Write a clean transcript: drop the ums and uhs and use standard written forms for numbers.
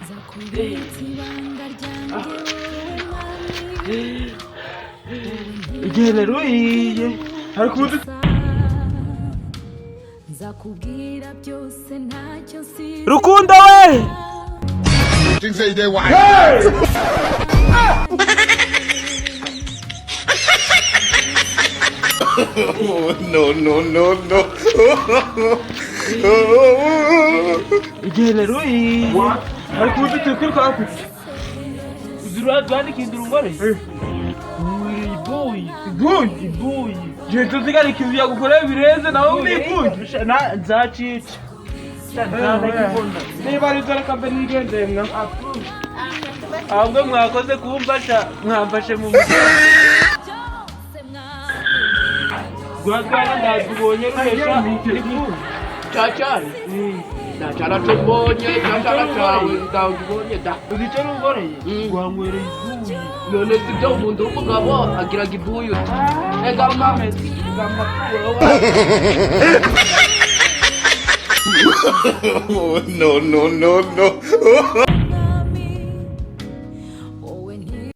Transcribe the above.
Nzakubitsa ibanga ryanjye wowe mwami. Igihe naruhiye ariko ubu Nzakubwira byose, ntacyo nsize. Rukundo we. Things say they white. No, no, no, no. Igihe naruhiye ariko ubu turi kuri kwa uzurandikindura umugore ibuyi. Ibuyi, ibuyi. Igihe tuzigara ikintu yagukoreye birenze nawe unibuye. Nzacica. Niba ari byo, reka mbe nigendeye mwa. Ahubwo mwakoze kumfasha, mwamfashe mu mutwe. Byose mwami. Rwagana ndazibonye ruhesha ibuyi. Cyacari ndacana cyo mbonye cyacana cyawe ndabonye da. Uzi icyo nungoreye? Wanywereye ibuyi. None si byo, umuntu w'umugabo agiraga ibuyu egama egama. No, no, no, no.